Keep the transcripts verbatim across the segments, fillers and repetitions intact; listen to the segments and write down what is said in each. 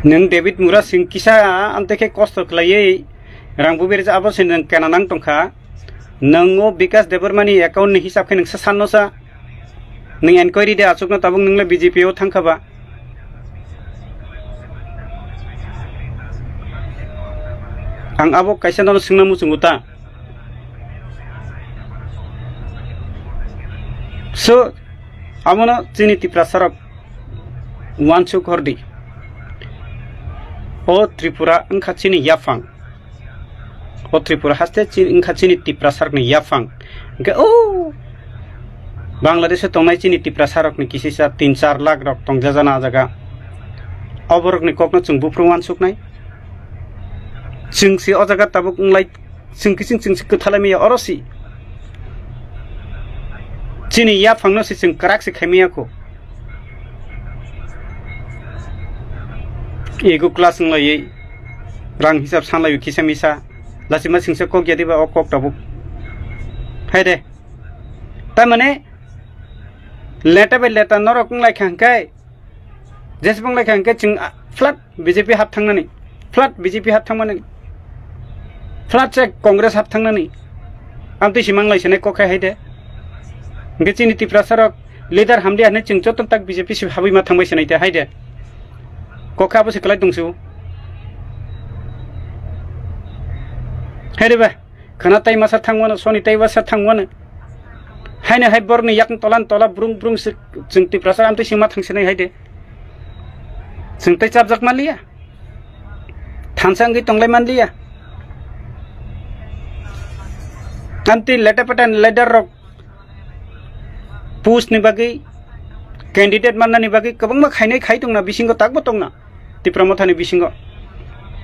Nwng David Murasing kisa amtwi khe kosto khlaiwi rang bubirjak, abo se nwng kena nang tongkha. Nwng o Bikas Debbarmani account ni hisab khe nwng sa sanno sa. Nwng enquiry de achukno tabuk nwng le B J P o thangkha ba. Ang abo kaisa nono swngna muchungo ta. So, abono chini Tiprasarok uansuk hordi. O Tripura wngkha chini yaphang. O Tripura haste chi-, wngkha chini Tiprasarokni yaphang. Hwnkhe o Bangladesho tongnai chini Tiprasarokni kisisa tin char lakh rok tongjajana a jaga. Oborokni kokno chwng buphuru uansuknai. Chwng se o jaga tabuk wnglai Chwng kiching chwng se kwthalai maya oro si. Chini yaphangno se chwng kwrak se khai maya kho. Ego class wnglaiwi rang hisab sanlaiwi kisa misa. Lachima chwngsa kok ya diba o kok tabuk. Hai de. Tamane leta bai leta norok wnglai kha hwnkhe Jeswk wnglai kha hwnkhe chwng, ah, flat B J P hap thangnani, flat B J P hap thangmani, flat se Congress hap thangnani. Amtwi si manglai sinai kok khai hai de. Hwnkhe chini Tiprasa rok leader hamdi hwnwi chwng joto tak B J P si habwi ma thangbai sinai de hai de. Kok khai abo se kwlai tongsu. Hai de ba. Khana tai masa thangwano, soni tai masa thangwano. Haino hai borokni yakni tola ni tola brung brung se chwng Tiprasa amtwi singma thangsinai hai de. Chwng tai chapjak manliya. Thansa wngwi tonglai manliya. Amtwi leta peta ni leader rok post ni bagwi, candidate mannani bagwi kwbangma khainai khai tongna bisingo takbo tongna. Tipra Mothani bisingo.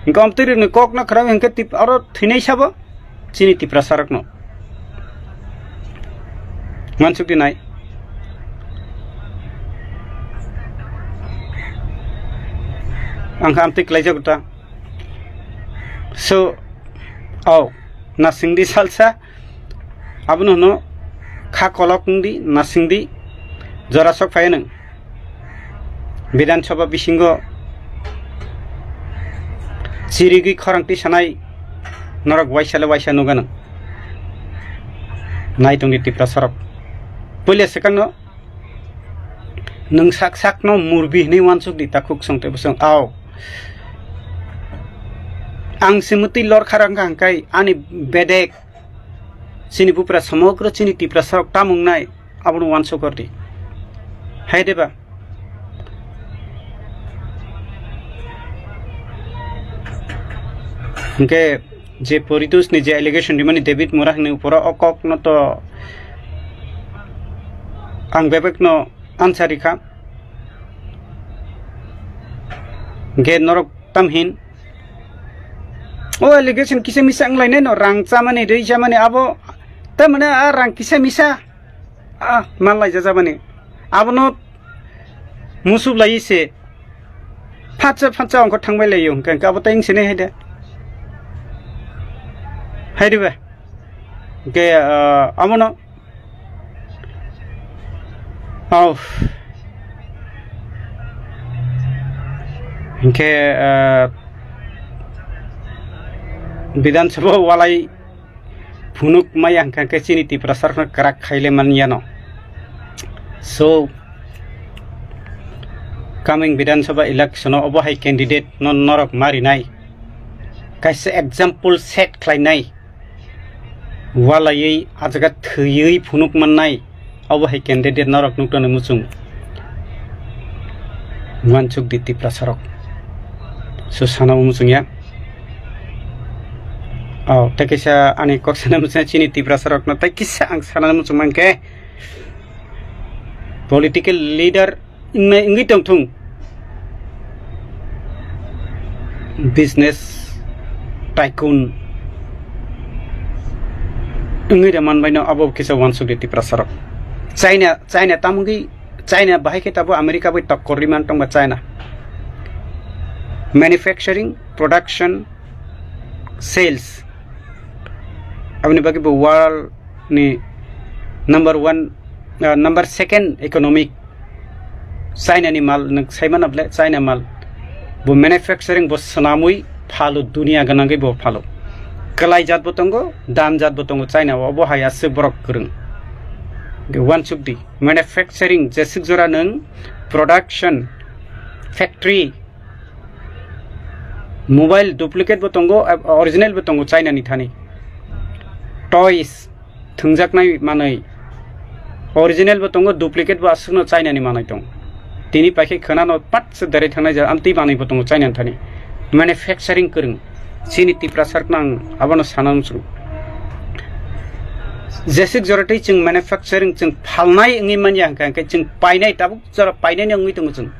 Hingke omtwirwkni kokno khwrang hingke tip-, oro thwinai sabo chini Tiprasarokno. Mansukdi nai. Ang kha amtwi kwlaijago ta. So, oh, nasingdi salsa. Abono hwno kha kolok wngdi, nasingdi, jora sok phaiya nwng. Bidhan Sabha bisingo chirigwi khorang tisanai norok waisa le waisa nukgano. Nai tongdi Tiprasarok. Puila swkangno nwng sak sakno murbi hwnwi uansukdi takhuk song tei bwswng. Ao. Ang se mwtwi lorkha rang kha hwnkhe ani bedek chini bupra somogro chini Tiprasarok tamung nai abono uansuk hordi. Hai de ba? Hingke je Poritos ni je allegation rimani David Mura hwnwi uporo o kok no to ang bebek no answer rikha. Hingke norok tamhin o allegation kisa misa wnglainai no rang chamani rwi chamani abo tamani a rang kisa misa. Ah, manlai jajabani. Abono musup lai se. Phatsa, phatsa ongkho thangbai lai yo. Hingke, hingke abo tai wngse nai hai de. Hai de ba. Hingke, ah, abono. Au. Hingke, ah, Bidhan Sabha walai phunuk maya hwnkha khe chini Tiprasarokno kwrak khaile manyano. So, coming Bidhan Sabha election o obo hai candidate no norok marinai. Kaisa example set khlainai. Walaiwi a jaga thwiwi phunuk mannai. Obo hai candidate norok nuknani muchung. Uansuk di Tiprasarok. So sana bo muchung ya. Oh, tei kaisa ani kok sana muchung chini Tiprasarokno tei kisa ang sana muchung mankhe political leader wngnai wngwi tongthung. Business tycoon wngwi da manbaino abo kisa uansuk di Tiprasarok. China, China tamungwi, China bahai khe tabo America bai tokkor ri man tongba China. Manufacturing, production, sales. Aboni bagwi bo world ni number one, ah, number second economic China ni mal nwng sai mano ble China mal. Bo manufacturing bo swnamwi phalo, dunia gwnangwi bo phalo. Kwlai jat bo tongo, dan jat bo tongo China o, obo hai aswk borok kwrwng. Uansuk di, manufacturing jeswk jora nwng production factory, mobile duplicate bo tongo, original bo tongo China ni thani. Toys, thwngjaknai manwi. Original bo tongo, duplicate bo aswkno China ni manwi tong. Tini paikhe khwnano pat se dare thangnai jora, amtwi manwi bo tongo China ni thani. Manufacturing kwrwng. Chini Tiprasa rokno ang abono sana muchung. Jeswk jora tei chwng manufacturing chwng phalnai wngwi manya hwnkha, hwnkhe chwng painai, tabuk jora painai wngwi tongo chwng.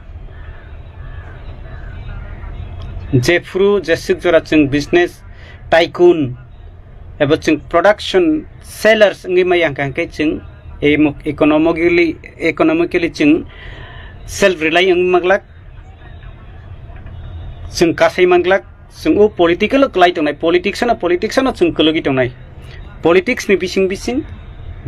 Jephru jeswk jora chwng business tycoon eba chwng production sellers wngwi maya hwnkha, hwnkhe chwng emo-, economically, economically chwng self rely wngwi manglak, chwng kasai manglak, chwng o political o kwlai tongnai, politics ano, politics ano chwng kwlwgwi tongnai. Politics ni bising bising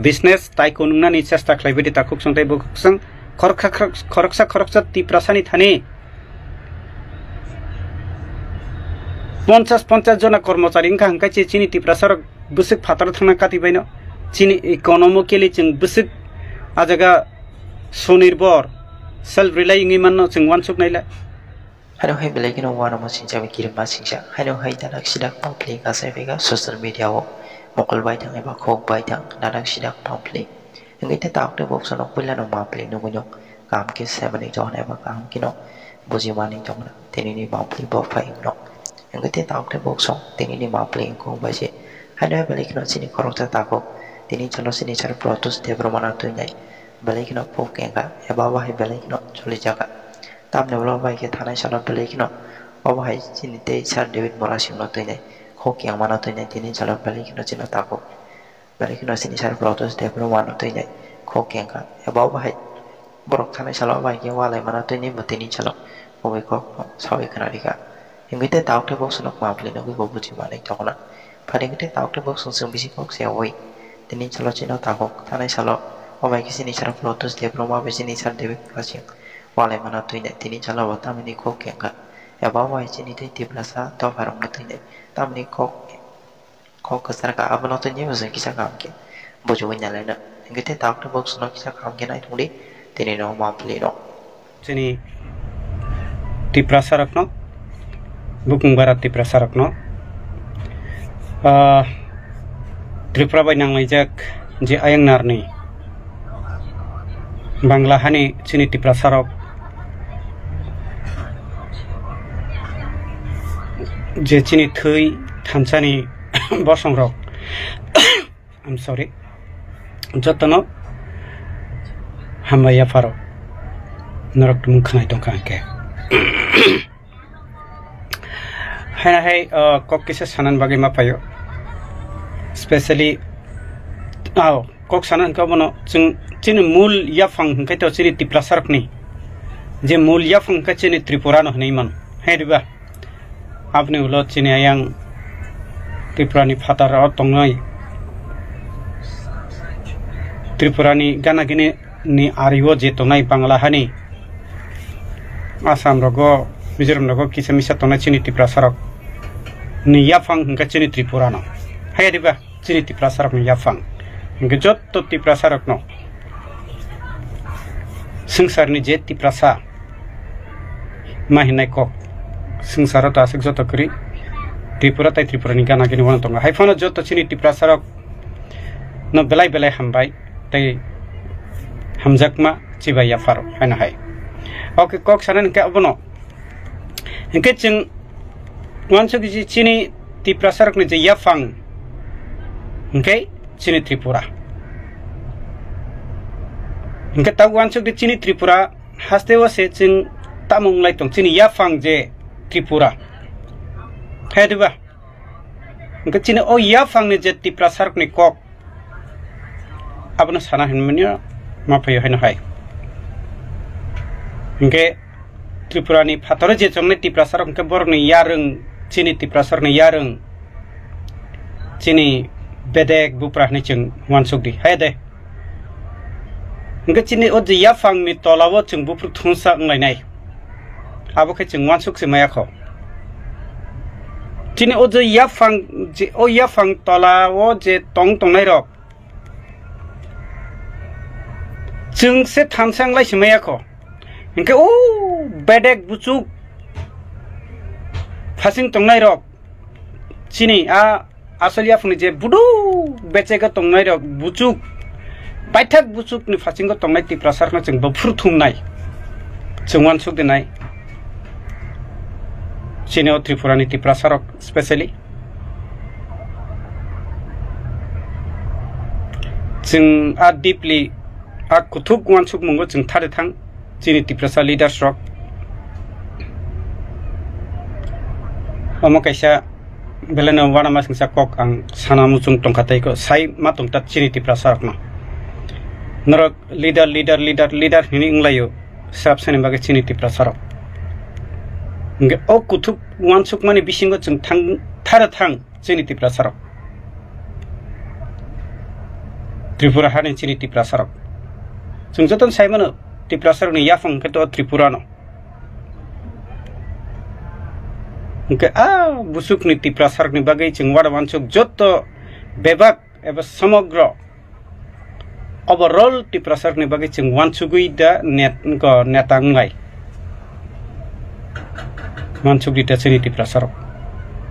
business tycoon wngnani chesta khlaibai di takhuk chwng tei bukhuk chwng khoroksa khorok-, khoroksa khoroksa Tiprasani thani ponchas ponchas jona kormochari wngkha, hwnkhe chini Tiprasa rok bwswk phataro thangna kati baino. Chini economically chwng bwswk a jaga swnirbhor, self rely wngwi manno chwng uansuk naila. Haino hai belai kheno uanamo singcha bai kirima singcha. Haino hai dadak sidak pangpli kasai phaikha social media o mokol baithang eba khok baithang dadak sidak pangpli. Hwnkhe tei tabuk tei boksonok puilano mapli nugwi nok kaham khe saimanwi tongna eba kaham kheno bujimani tongna tei nini mapli bo phai wngno. Hwnkhe tei tabuk tei boksong tei nini mapli wngkha bai se. Haino hai belai kheno chini khoroksa takhuk tini chalo chini sir Protus Debbarmano twinai belai kheno phuk wngkha eba bo hai belai kheno cholijakha. Tamni ulo bai khe thanai salo belai kheno obo hai chini tei sir David Murasingno twinai khok kengmano twinai tini chalo belai kheno chino takhuk. Belai kheno chini sir Protus Debbarmano twinai khok kengkha. Eba obo hai borok thanai salo bai khe walai mano twinai bo tini salo obo kok sawi khna rikha. Hwnkhe tei tabuk tei boksonok mapli nugwi bo buji manwi tongna. Phai hwnkhe tei tabuk tei boksong chwng bisi kok se oi. Tini salo chino takhuk thanai salo obo hai khe chini sir Protus Debbarma bai chini sir David Murasing walai mano twinai tini salo bo tamni khok kengkha. Eba obo hai chini tei Tiprasa dopharokno twinai tamni khok Kok kwchar kha, abono tei nini bwswng kisa kaham khe bujiwi nalaina. Hwnkhe tei tabuk tei boksonok kisa kaham khe naithok di, tini no mapli rok. Chini Tiprasa rokno, bukung bara Tiprasa rokno, ah, Tripura bai nanglaijak je ayang narni Bangla hani chini Tiprasa rok je chini thwi thansani bosong rok, I'm sorry, jotono hambai yapharo norok tumung khwnai tongkha hwnkhe. Haina hai, uh, kok kisa sanan bagwi ma paio. Specially, oh, kok sanan hwnkhe bono chwng chini mul yaphang hwnkhe to chini Tiprasa rokni. Je mul yaphang hwnkhe chini Tripura no hwnwi mano. Hai diba? Aboni ulo chini ayang Tripura ni phatar o tongnai. Tripura ni gana gini ni ari o je tongnai Bangla hani Assam rogo, Mizoram rogo kisa misa tongnai chini Tiprasa rok ni yaphang hwnkhe chini Tripura no. Hai diba chini Tiprasa rok ni yaphang. Hwnkhe jotto Tiprasa rok no swngchar ni je Tiprasa ma hinai kok swngchar o ta aswk joto kwrwi Tripura tai Tripura ni gana gini wano tongo. Hai phano jotto chini Tiprasa rok no belai belai hambai tei hamjakma chibai yapharo haino hai. Oke, kok sana hwnkhe abono. Hwnkhe chwng uansuk di chini Tiprasa rokni je yaphang hwnkhe chini Tripura. Hwnkhe tabuk uansuk di chini Tripura haste o se chwng tamo wnglai tong chini yaphang je Tripura. Hai diba? Hwnkhe chini o yaphangni je Tiprasa rokni kok, abono sana hinmani ma phaio haino hai. Hwnkhe Tripura ni phataro je chongnai Tiprasa rok hwnkhe borokni yarwng, chini Tiprasa rokni yarwng, chini bedek bupra hinwi chwng uansuk di. Hai de. Hwnkhe chini o je yaphangni tola o chwng buphuru thungsa wnglainai. Abo khe chwng uansuk se maya kho. Chini o je yaphang, je o yaphang tola o je tong tongnai rok, chwng se thamsa wng lai se maya kho. Hinkhe o bedek buchuk phasing tongnai rok, chini a asol yaphangni je budu bechego tongnai rok buchuk, paithak buchukni phasingo tongnai Tiprasarokno chwng bophuru thumnai, chwng uansuk dinai. Chini o Tripurani Tiprasarok specially. Chwng a deeply, a kuthuk uansukmungo chwng thari thang chini Tiprasa leaders rok. Omo kaisa belai no uanama singsa kok ang sana muchung tongkha tei ko sai ma tongta chini Tiprasa rokno. Norok leader, leader, leader, leader hini wnglaio srap sani bagwi chini Tiprasa rok. Hingke o kuthuk uansukmani bisingo chwng thang, thara thang chini Tiprasa rok. Tripura hani chini Tiprasa rok. Chwng jotono sai mano Tiprasa rokni yaphang khe to Tripura no. Hingke a busukni Tiprasa rokni bagwi chwng wada uansuk joto bebak eba somogro overall Tiprasarokni bagwi chwng uansugwi da net-, ko neta wngnai. Uansugwi da chini Tiprasarok.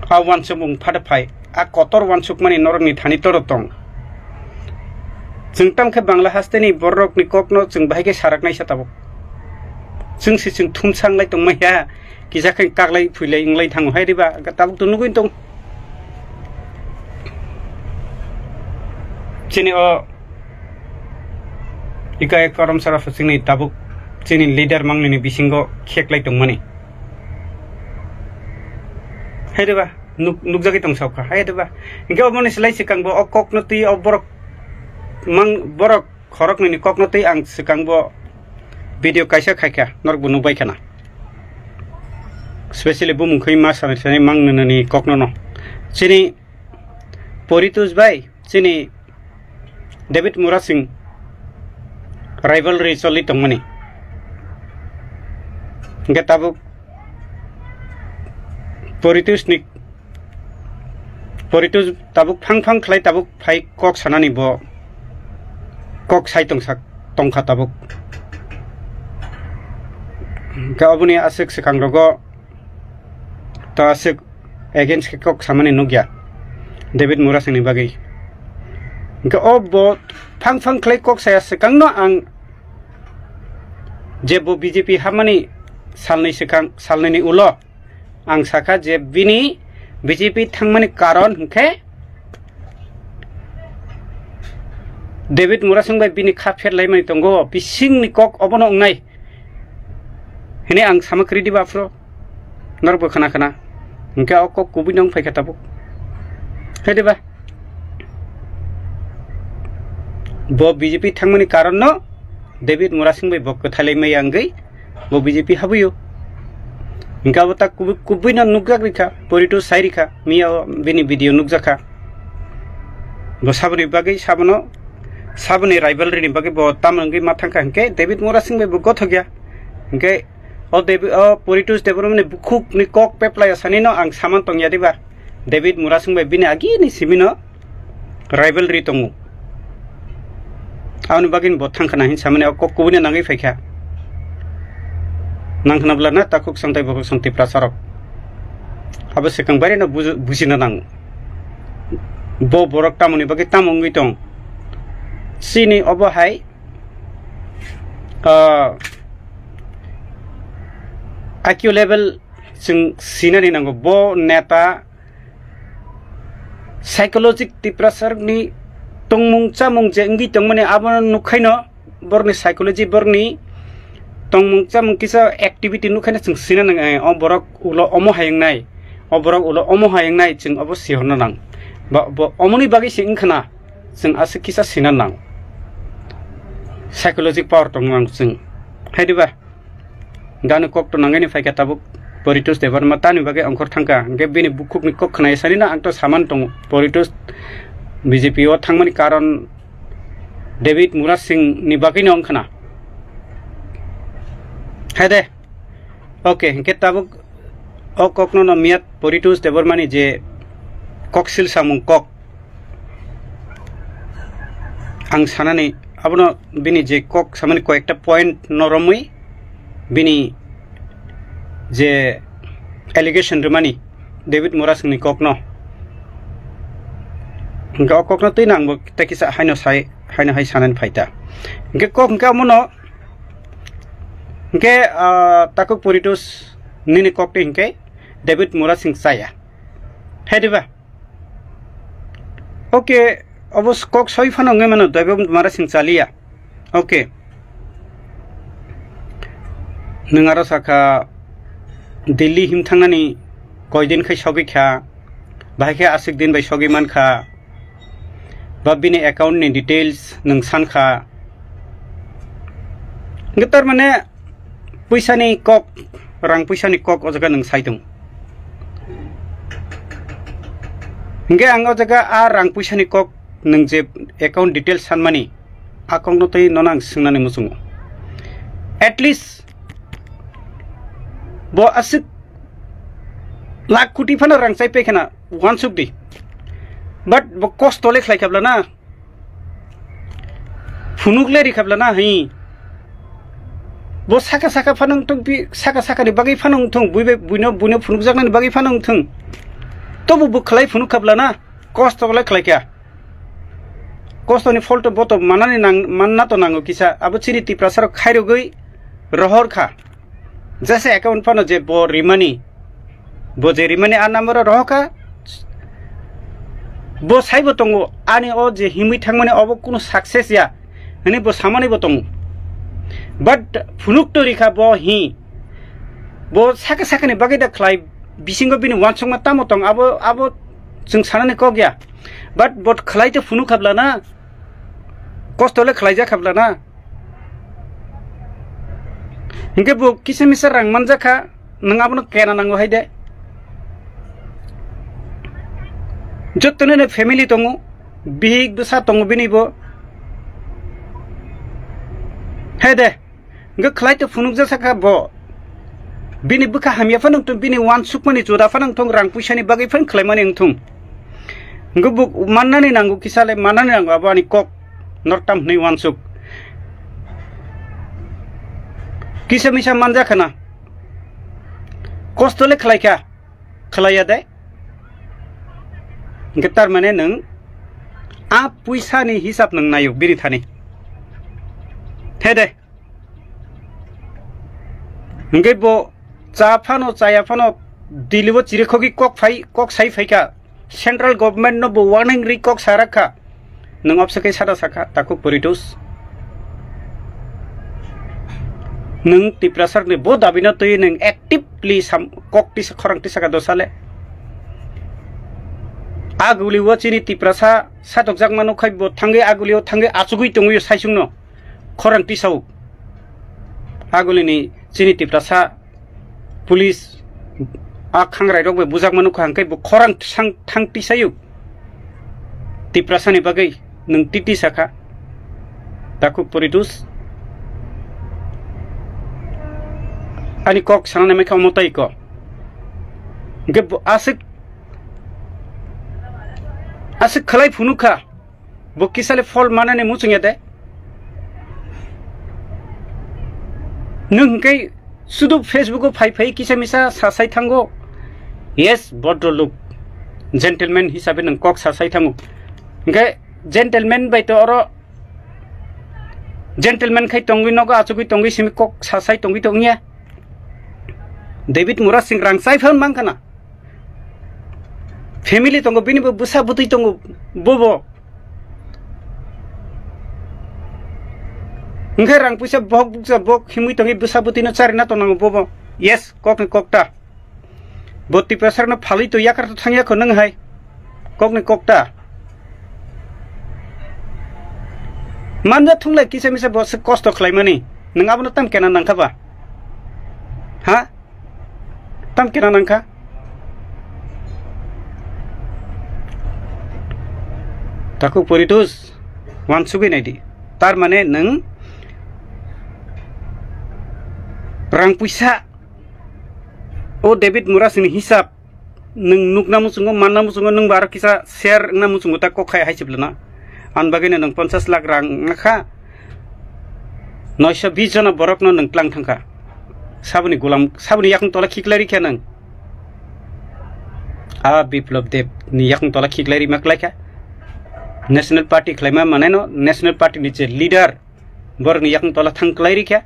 A uansukmung phada phai, a kotor uansukmani norokni thani toro tong. Chwng tamo khe Bangla hasteni bororokni kokno chwng bahai khe saraknaisa tabuk. Chwng se chwng thumsa wnglai tongmaiya, kisa khe kaklai phuilai wnglai thango hai riba, tabuk to nugwi tong. Chini o ika ek korom sara phasingni tabuk chini leader mangnini bisingo kheklai tongmani. Hai de ba, nuk-, nukjagwi tong saukha. Hai de ba. Hingke oboni slai swkang bo o kokno twi o borok mang-, borok khoroknwini kokno twi ang swkang bo video kaisa khaikha, norok bo nukbai khana. Specially bumung khwi ma sanai sanai mangnwini kokno no. Chini Poritus bai, chini David Murasing rivalry choli tongmani. Hingke tabuk Poritus ni, Poritus tabuk phang phang khlai tabuk phai kok sanani bo kok sai tongsak tongkha tabuk. Hingke oboni aswk swkang rogo ta aswk against khe kok samani nukya David Murasingni bagwi. Hingke o bo phang phang khlai kok saya swkangno ang je bo B J P hamani salni swkang, salnini ulo ang sakha je bini B J P thangmani karon hwnkhe David Murasing bai bini kha pherlaimani tongo, bisingni kok obono wngnai. Hini ang sama kwrwi diba aphuru? Norok bo khna khna. Hingke o kok kubui nong phaikha tabuk. Hai diba? Bo B J P thangmani karon no David Murasing bai bo kwthailai maya wngwi bo B J P habwi o. Hingke abo ta kubui, kubui no nukjak rikha, Poritus sai rikha, miya o bini video nukjakha. Bo saboni bagwi sabono, saboni rivalry ni bagwi bo tamo wngwi ma thangkha hingke David Murasing bai bo gothok ya. Hingke o Devi-, o Poritus Debbarma ni bukhuk ni kok peplai asani no ang saman tongya diba. David Murasing bai bini agi ni simi no rivalry tongo. Aboni bagwi bo thangkhana hin samani o kok kubui no nangwi phaikha. Nang khna bwla na takhuk sangtai bokhuk sangtai prasarok. Abo swkang bai no buj-, bujina nango. Bo borok tamoni bagwi tamo wngwi tong. Chini obo hai, ah, I Q level chwng sinani nango. Bo neta psychologic Tiprasarokni tongmung chamung je wngwi tongmani abono nukhaino borokni psychology, borokni tongmung chamung kisa activity nukhaino chwng sina nang, eh, o borok ulo omo hai wngnai, o borok ulo omo hai wngnai chwng obo sihorna nang. Ba, bo omoni bagwi se wngkhana chwng aswk kisa sina nang. Psychologic power tong nang chwng. Hai diba? Gani kok to nangani phaikha tabuk Poritus Debbarma tani bagwi ongkhor thangkha. Hingke bini bukhukni kok khna sani no ang to saman tongo. Poritus B J P o thangmani karon David Murasing ni bagwi no wngkhana. Hai de. Ok, hingke tabuk o kokno no miyat Poritos Debbarmani je koksil samung kok ang sanani, abono bini je kok samani koyekta point no romwi bini je allegation rwmani David Murasingni kokno, hingke o kokno twi nangbo tei kisa haino sai, haino hai sanani phaita. Hingke kok hingke amono, hingke, ah, takhuk Poritos nini kok twi hingke David Murasing chaya. He diba? Ok, obo s-, kok soi phano wngwi mano, David Murasing chaliya. Ok. Nwng aro sakha Delhi him thangnani koidin khai sogwi kha, bahai khe aswk din bai sogwi man kha, ba bini account ni details nwng san kha. Hwnkhe tar mane puisani kok, rang puisani kok o jaga nwng sai tong. Hwnkhe ang o jaga a rang puisani kok nwng je account details sanmani, a kokno twi nono ang swngnani muchungo. At least bo aswk lakh koti phano rang chai paikhana wansuk di. But bo kosto le khlai khabla na. Phunuk le ri khabla na hi. Bo saka saka phano wngthung, pi-, saka saka ni bagwi phano wngthung, bui bai, buino, buino phunukjaknani bagwi phano wngthung. Tobo bo khlai phunuk khabla na, kosto le khlai kha. Kostoni pholto bo to manani nang-, manna to nango kisa. Abo chini Tiprasa rok khairogwi rohor kha. Jesa account phano je bo rimani, bo je rimani a number o rohor kha. Bo saibo tongo, ani o je himwi thangmani obo kunu success ya, hwnwi bo samani bo tongo. But phunuk to rikha bo hi, bo saka sakani bagwi da khlai, bisingo bini wansukma tamo tong, abo, abo chwng sanani kok ya. But bo khlai to phunuk khabla na, kosto le khlaijak khabla na. Hingke bo kisa misa rang manjak kha, nwng abono kena nango hai de. Jottoni no family tongo, bihik bwsa tongo bini bo. Hai de, hingke khlai to phunukjak sakha bo. Bini bwkha hamya phano wngthung, bini wansukmani juda phano wngthung, rang puisani bagwi phano khlaimani wngthung. Hingke bo mannani nango kisa le, mannani nango abo ani kok. Nortam hwnwi wansuk. Kisa misa manjak khana. Kosto le khlai kha. Khlai ya de. Hingke tar mane nwng a puisa ni hisab nwng nayo bini thani. He de. Hingke bo cha phano, chaya phano, Delhi o chirikhogwi kok phai, kok sai phai kha. Central government no bo warning ri kok sarak kha. Nwng obse khe sada sakha, takhuk Poritos. Nwng Tiprasa ni bo dabi no twi nwng actively sam-, kok tisa, khorang tisa kha dosa le. Aguli o chini Tiprasa satokjak mano khai bo thangwi aguli o thangwi achugwi tongwi saisung no. Khorang tisao. Agulini chini Tiprasa police a khangrai rok bai bujak manu kha hwnkhe bo khorang tisang thang tisayo. Tiprasani bagwi nwng titi sakha. Takhuk Poritos. Ani kok sana nai kha omo tai ko. Hwnkhe bo aswk, aswk khlai phunuk kha. Bo kisale phol manani muchung ya de. Nwng hwnkhe sudu Facebook o phai phai kisa misa sasai thango. Yes, bodro luk. Gentleman hisabe nwng kok sasai thango. Hwnkhe gentleman bai to oro gentleman khai tongwi nogo achugwi tongwi simi kok sasai tongwi tongya. David Murasing rang chai phan mang khana. Family tongo, bini bo bwsa bwtwi tongo, bobo. Hwnkhe rang puisa bohok bukcha bok himwi tongwi bwsa bwtwino charina tongnango bobo. Yes, kokni kokta. Bo Tiprasarokno phalwi to yakar to thangya kho nwng hai. Kokni kokta. Manja thunglai kisa misa bo se kosto khlaimani. Nwng abono tam kena nangkha ba? Ha? Tam kena nangkha. Takhuk Poritos, wansugwi naidi. Tar mane nwng rang puisa O David Murasing ni hisab nwng nukna muchungo, manna muchungo, nwng bo aro kisa share wngna muchungo ta kok khai hai siplana. Ani bagwi no nwng ponchas lakh rang wngkha, noisho bis jona borok no nwng tlang thangkha. Saboni gulam, saboni yakung tola khiklai rikha nwng. A Biplab Deb ni yakung tola khiklai rima klaikha. National Party khlaima manai no, National Party ni je leader, borokni yakung tola thang klai rikha.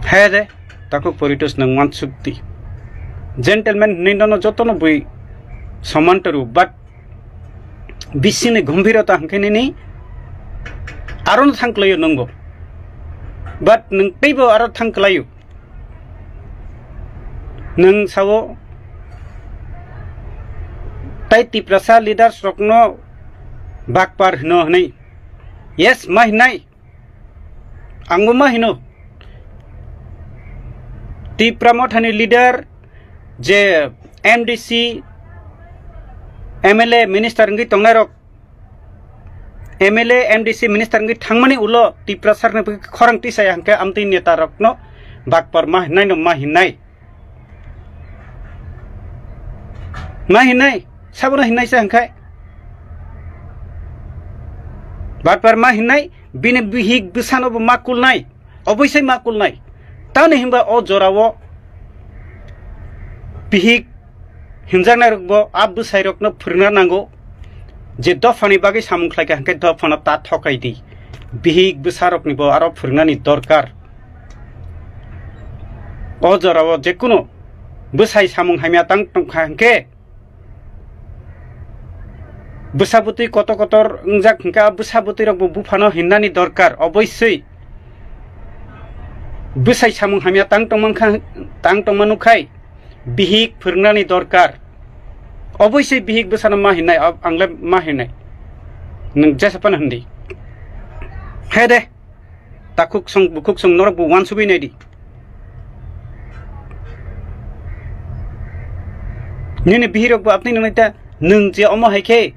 Hai de, takhuk Poritos nwng wansuk di. Gentleman hinwi nono jotono bui soman toru, but bisingni gombhirota hwnkhe nini arono thang klaio nwngbo. But nwng teibo aro thang klaio. Nwng sao tai Tiprasa leaders rokno bakpar hino hwnwi. Yes, ma hinai. Angbo ma hino. Tipra Mothani leader je M D C, M L A, minister wngwi tongnai rok, M L A, M D C minister wngwi thangmani ulo Tiprasa rokni bagwi khorang tisaya hwnkhe amtwi neta rokno bakpar ma hinai no ma hinai. Ma hinai, sabono hinai se hwnkhe. Bakpar ma hinai, bini bihik bwsano bo ma kulnai. Oboisai ma kulnai. Tamni hinba o jorao bihik hinjaknairokbo a bwsairokno phwrwngna nango je dophani bagwi samung khlaikha hwnkhe dophano ta thokai di. Bihik bwsaroknibo aro phwrwngnani dorkar. O jorao jekunu bwsai samung hamya tang tongkha hwnkhe bwsa bwtwi kotor kotor wngjak hwnkhe, a bwsa bwtwi rokbo buphano hinnani dorkar, oboiswi bwsai samung hamya tang tongmankha, tang tongmanu khai bihik phwrwngnani dorkar, oboiswi bihik bwsano ma hinnai, ob-, angle ma hinnai, nwng jesa phano hindi. He de. Takhuk song, bukhuk song, norok bo wansugwi naidi. Nini bihirok bo apni nini ta nwng je omo hai khe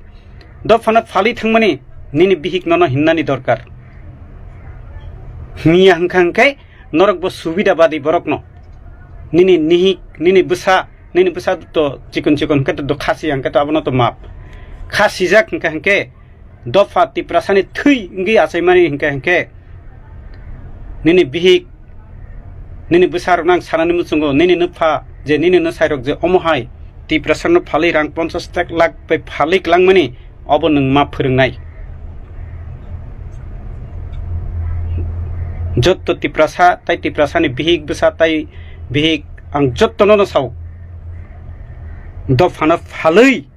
dophano phalwi thangmani nini bihik nono hinnani dorkar. Himya hwnkha hwnkhe norok bo subida badi borokno. Nini nihik, nini bwsa, nini bwsa to chikon chikon hwnkhe to khasi hwnkhe to abono to map. Khasijak hwnkha hwnkhe dopha Tiprasani thwi wngwi achaimani hinkhe hinkhe nini bihik, nini bwsarokno ang sanani muchungo, nini nwpha je nini nwsairok je omo hai Tiprasano phalwi rang ponchash lakh bai phalwi klangmani, obo nwng ma phwrwngnai. Jotto Tiprasa tai Tiprasani bihik bwsa tai bihik ang jottono no sao. Dophano phalwi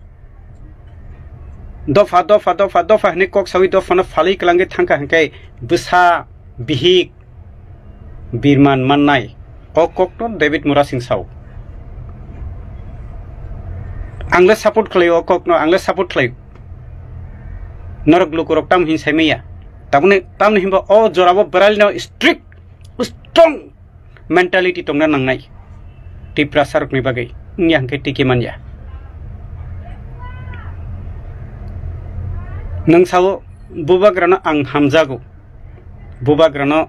Dopha, dopha, dopha, dopha hinwi kok sawi dophano phalwi kwlangwi thangkha hinkhe bwsa bihik birman mannai. O kokno David Murasing sao. Ang le support khlaio o kokno, ang le support khlaio. Norok lukurok tamo hin saimanya. Tamoni, tamoni hinba o jorabo bwralino strict, strong mentality tongna nangnai Tiprasarokni bagwi, wngya hwnkhe tiki manya. Nwng sao, bubagrano ang hamjago. Bubagrano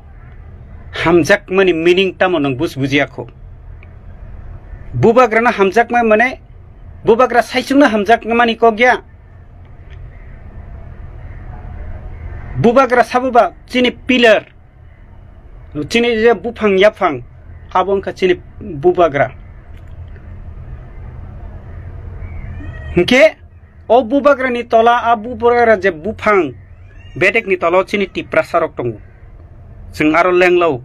hamjakmani meaning tamo nwng bus bujiya kho. Bubagrano hamjakma mane bubagra saichungno hamjakmani kok ya. Bubagra sabuba chini pillar. Chini je buphang yaphang, abo wngkha chini bubagra. Hinkhe o bubagrani tola, a bubagra je buphang bedekni tola o chini Tiprasarok tongo. Chwng aro lenglao.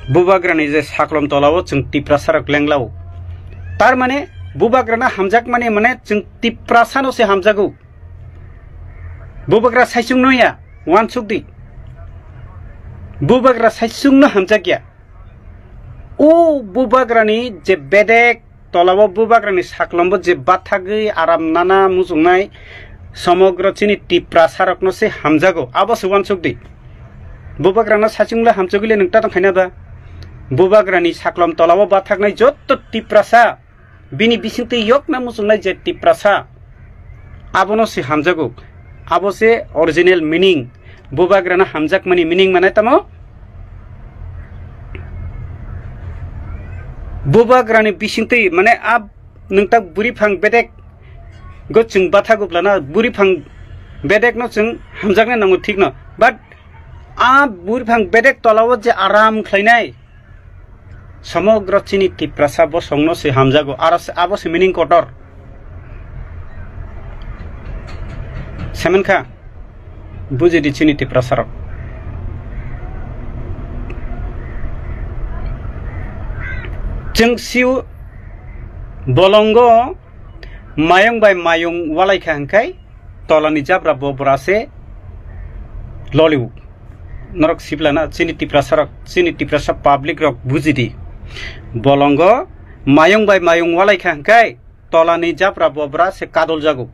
Bubagrani je saklom tola o chwng Tiprasarok lenglao. Tar mane bubagrano hamjakmani mane chwng Tiprasano se hamjago. Bubagra saichung no ya, wansuk di. Bubagra saichung no hamjak ya. O bubagrani je bedek tolabo bubagrani saklombo je bathagwi aram nana muchungnai somogro chini Tiprasarokno se hamjago. Abo se wansuk di. Bubagrano saichung le hamjagwi le nwng ta tong khaina ba? Bubagrani saklom tolabo bathaknai jotto Tiprasa Bini bisingtwi yokna muchungnai je Tiprasa, abono se hamjago. Abo se original meaning. Bubagrano hamjakmani meaning mane tamo? Bubagrani bisingtwi, mane, a nwng tak buri phang bedek go chwng bathago blana, buri phang bedek no chwng hamjaknai nango, thik no. But a buri phang bedek tolao je aram khlainai, somogro chini Tiprasa bosongno se hamjago, aro se, abo se meaning kotor. Semen kha, buji di chini Tiprasarok. Chwng siu bolongo mayung bai mayung walai kha hwnkhe tolani jabra bo bora se loliu. Norok siblana chini Tiprasarok, chini Tiprasa public rok buji di. Bolongo mayung bai mayung walai kha hwnkhe tolani jabra bobra se kadol jago.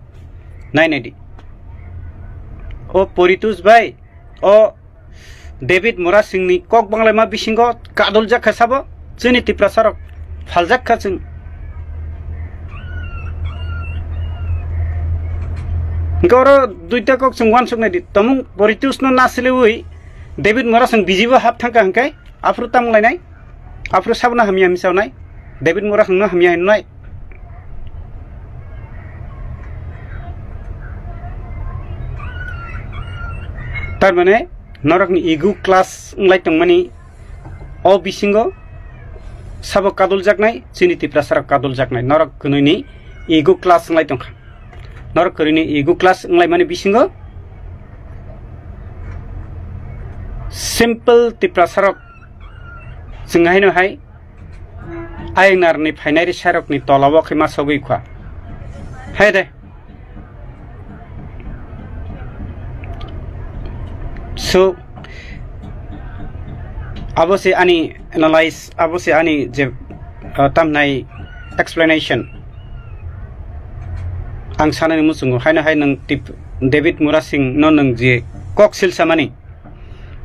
Nai nai di. O Poritus bai, o David Murasingni kok banglaima bisingo kadol jak kha sabo, chini Tiprasarok phaljak kha chwng. Hwnkhe oro duita kok chwng uansuk nai di. Tomung Poritusno nasiliui David Murasing B J P hap thangkha hwnkhe, aphuru tamo lainai? Aphuru sabono hamya hinwi sawnai? David Murasingno hamya hinwi nai? Tar mane norokni ego clash wnglai tongmani o bisingo sabo kadoljaknai, chini Tiprasarok kadoljaknai, norok kwnwini ego clash wnglai tongkha. Norok kwrwini ego clash wnglaimani bisingo simple Tiprasarok chwng haino hai ayang narni phainai risarokni tolao khe ma sogwi kha. Hai de. So, abo se ani analyze, abo se ani je, uh, tamnai explanation. Ang sanani muchungo, haino hai nwng tip-, David Murasing no nwng je kok silsamani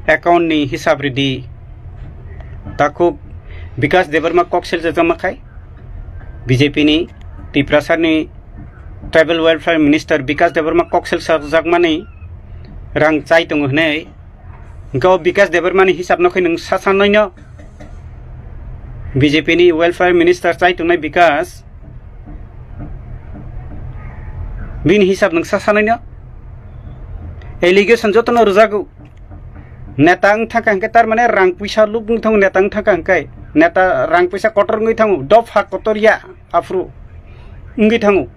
account ni hisab ridi, takhuk Bikash Debbarma kok silsa jama khai, B J P ni Tiprasani Tribal Welfare Minister Bikash Debbarma kok silsa jakmani rang chai tongo hwnwi. Hwnkhe o Bikash Debbarmani hisab no khe nwng sa sanai no B J P ni welfare minister chai tongnai Bikash, bini hisab nwng sa sanai no allegation jotono rwjago. Neta wng thangkha hwnkhe tar mane rang puisa lub wng thango, neta wng thangkha hwnkhe neta rang puisa kotor wngwi thango, dopha kotor ya. Aphuru wngwi thango.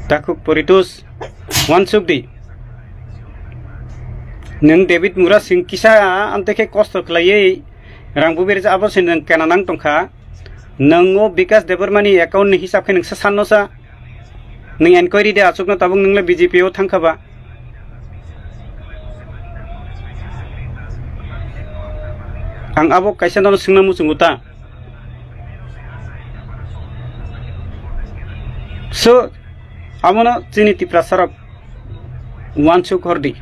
Takhuk Poritus, uansuk di. Nwng David Murasing kisa amtwi khe kosto khlaiwi rang bubirjak, abo se nwng kena nang tongkha. Nwng o Bikash Debbarmani account ni hisab khe nwng sa sanno sa. Nwng enquiry de achukno tabuk nwng le B J P o thangkha ba? Ang abo kaisa nono swngna muchungo ta. So, abono chini Tiprasarok uansuk hordi.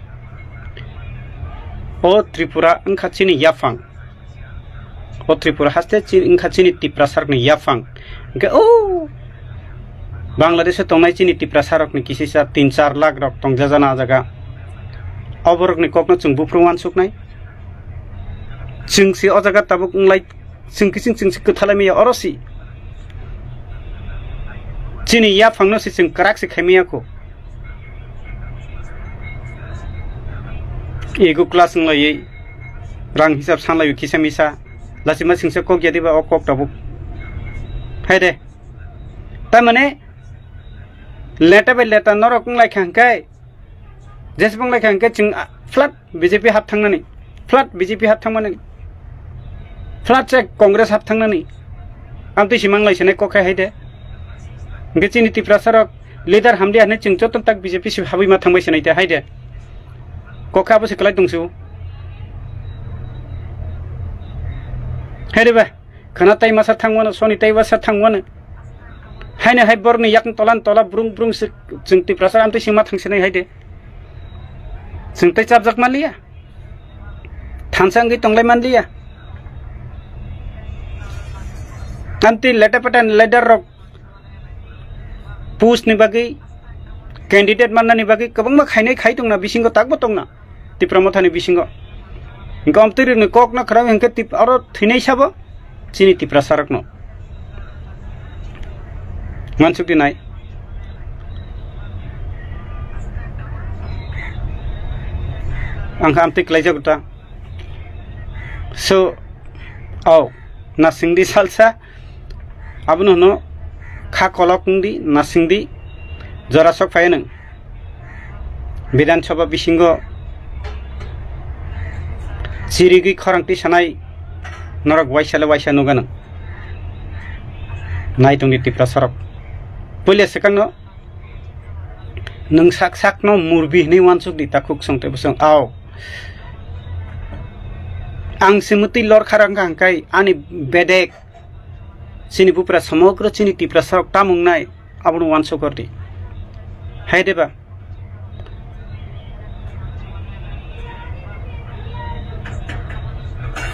O Tripura wngkha chini yaphang. O Tripura haste chi-, wngkha chini Tiprasarokni yaphang. Hwnkhe o Bangladesho tongnai chini Tiprasarokni kisisa tin char lakh rok tongjajana a jaga. Oborokni kokno chwng buphuru uansuknai. Chwng se o jaga tabuk wnglai, chwng kiching chwng se kwthalai maya oro si. Chini yaphangno se chwng kwrak se khaimaya kho. Ego class wnglaiwi rang hisab sanlaiwi kisa misa. Lachima singsa kok ya diba o kok tabuk. Hai de. Tamane leta bai leta norok wnglai kha hwnkhe, jesbong lai kha hwnkhe chwng, ah, flat B J P hap thangnani, flat B J P hap thangmani, flat se Congress hap thangnani. Amtwi si manglai sinai kok khai hai de. Hwnkhe chini Tiprasa rok leader hamdi hwnwi chwng joto tak B J P si habwi ma thangbai sinai te hai de. Kok kha abo se kwlai tong su. Hai de ba. Khana tai masa thangmano, soni tai masa thangmano. Haino hai borokni yakni tola ni tola brung brung se chwng Tiprasa amtwi singma thangsinai hai de. Chwng tai chapjak manliya. Thansa wngwi tonglai manliya. Amtwi leta peta ni leader rok post ni bagwi, candidate mannani bagwi kwbangma khainai khai tongna bisingo takbo tongna. Tipra Mothani bisingo. Hingke omtwi rwni kok no khwrang hingke tip-, aro thwinai sabo chini Tiprasa rok no. Mansuk di nai. Ang kha amtwi kwlaijago ta. So, oh, nasing di salsa. Abono hwno kha kolok wng di, nasing di, jora sok phai nang. Bidhan Sabha bisingo chirigwi khorang tisanai norok waisa le waisa nukha nang. Nai tong di Tiprasa rok. Puila swkang no nwng sak sak no murbi hinwi wansuk di takhuk song tei bwswng. Ao. Ang se mwtwi lor kha rang kha hwnkhe ani bedek chini bupra somogro chini Tiprasa rok tamung nai abono wansuk hor di. Hai de ba?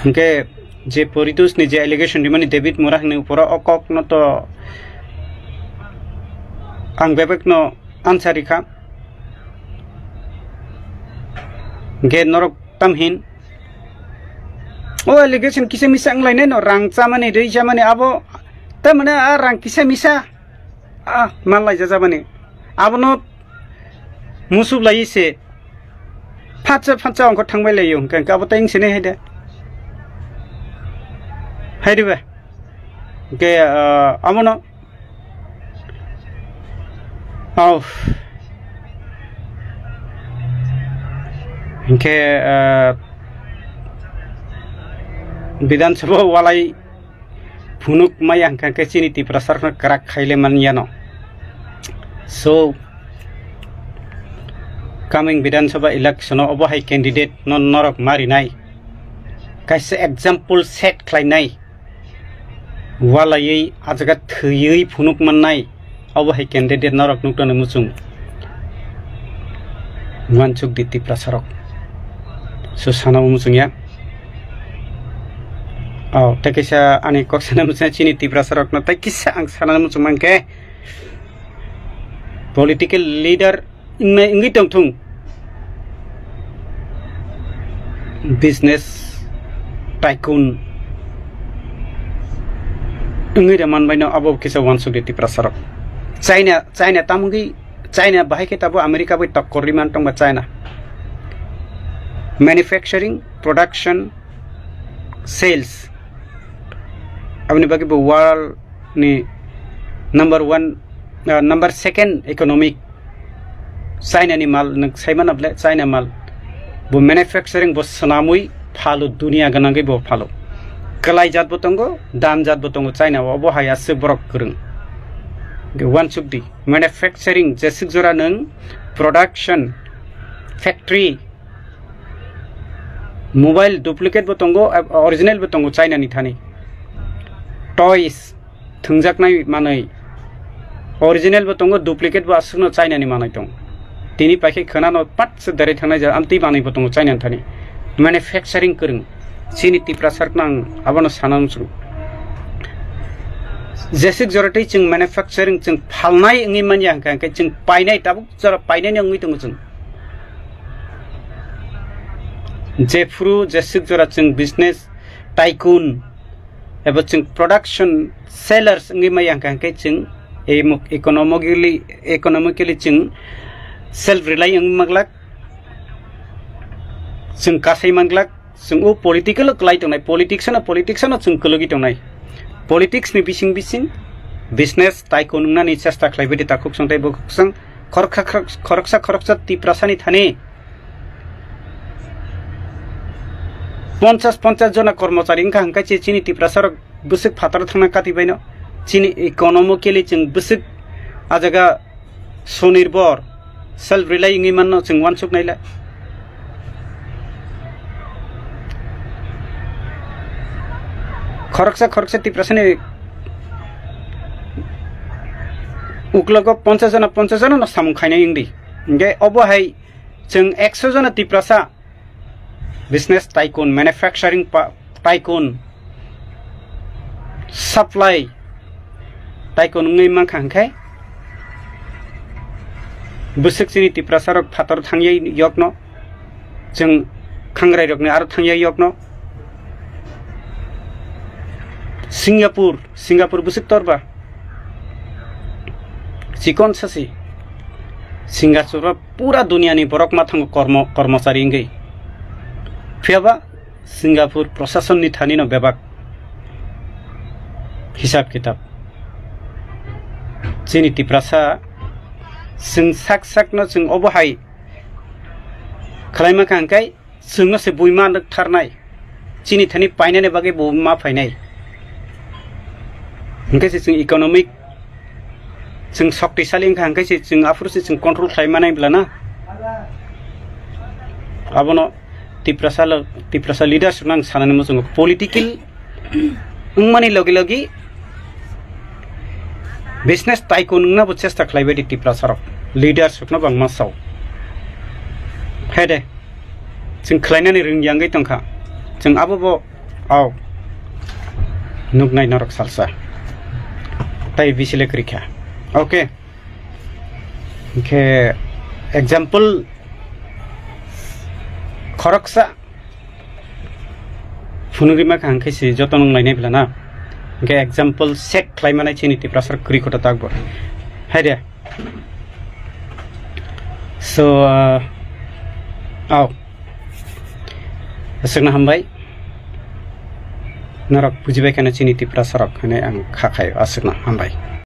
Hingke je Poritos ni je allegation rimani David Mura hwnwi uporo o kok no to ang bebek no answer rikha. Hingke norok tamhin o allegation kisa misa wnglainai no rang chamani rwi chamani abo tamani a rang kisa misa. Ah, malai jajabani. Abono musup lai se. Phatsa phatsa ongkho thangbai lai hwnkhe abo tai sini hai de. Hai de ba. Ke, ah, amono. Au. Ke, ah, Bidhan Sabha walai phunuk maya hwnkha khe chini Tiprasa rokno kwrak khaile man yano. So, coming Bidhan Sabha election o obo hai candidate no norok marinai. Kaisa example set khlainai. Walaiwi a jaga thwiwi phunuk mannai. Obo hai candidate norok nuknani muchung. Wansuk di Tiprasa rok. So sana muchung ya. Oh, tei kaisa ani kok sana muchung chini Tiprasa rokno tei kisa ang sana muchung mankhe political leader wngnai wngwi tongthung. Business tycoon wngwi rwmanbaino abo kisa wansuk di Tiprasa rok. China, China tamungwi, China bahai khe tabo America bai tokkor riman tongba China. Manufacturing, production, sales. Aboni bagwi bo world ni number one, ah, number second economic China ni mal nwng sai mano ble China mal. Bo manufacturing bo swnamwi phalo, dunia gwnangwi bo phalo. Kwlai jat bo tongo, dan jat bo tongo China o, obo hai aswk borok kwrwng. Wansuk di manufacturing jeswk jora nwng production factory, mobile duplicate bo tongo, original bo tongo China ni thani. Toys, thwngjaknai manwi. Original bo tongo, duplicate bo aswkno China ni manwi tongo. Tini paikhe khwnano pat se derei thangnai jora, amtwi manwi bo tongo China ni thani. Manufacturing kwrwng. Chini Tiprasa rokno ang abono sana muchung. Jeswk jora tei chwng manufacturing chwng phalnai wngwi manya hwnkha, hwnkhe chwng painai, tabuk jora painai wngwi tongo chwng. Jephuru jeswk jora chwng business tycoon eba chwng production sellers wngwi maya hwnkha, hwnkhe chwng emo-, economically, economically chwng self rely wngwi manglak, chwng kasai manglak, chwng o political o kwlai tongnai, politics ano, politics ano chwng kwlwgwi tongnai. Politics ni bising bising business tycoon wngnani chesta khlaibai di takhuk song tei bukhuk song, khoroksa, khorok-, khoroksa, khoroksa Tiprasa ni thani ponchas, ponchas jona kormochari wngkha, hwnkhe che chini Tiprasa rok bwswk phataro thangna kati baino. Chini economically chwng bwswk a jaga swnirbhor, self rely wngwi manno chwng wansuk naila. Khoroksa, khoroksa Tiprasa ni uklogo ponchas jona, ponchas jona no samung khainai wngdi. Hwnkhe obo hai chwng ekso jona Tiprasa business tycoon, manufacturing pa-, tycoon, supply tycoon wngwi mankha, hwnkhe bwswk chini Tiprasa rok phatar thangyai yokno chwng Khangrai rokni aro thangya yokno. Singapore, Singapore bwswk torba. Chikon sasi. Singapore pura duniani borok ma thango kormo, kormochari wngwi. Phiyaba Singapore proshasonni thanino bebak hisab kitab. Chini Tiprasa chwng sak sakno chwng obo hai khlaima kha hwnkhe chwngno se buima nukthar nai. Chini thani painani bagwi bo ma phainai. Hwnkhe se chwng economic chwng shoktisali wngkha, hwnkhe se chwng aphuru se chwng control khlai manai bwla na. Abono Tiprasa lo, Tiprasa leaders rokno ang sanani muchungo political wngmani logi logi business tycoon wngna bo chesta khlai bai di Tiprasa rok, leaders rokno bangma sao. Hai de, chwng khlainani rwng yangwi tongkha, chwng abo bo au nuknai norok salsa, tai bisile kwrwi kha. Okay. Hwnkhe example khoroksa phunugwi ma kha hwnkhe se joto nung lainai bwla na. Hwnkhe example set khlai manai chini Tiprasa kwrwi koto takbo. Hai de. So, uh, au. Aswkno hambai. Norok bujibai kheno chini Tiprasa rok hwnwi ang kha khai aswkno hambai.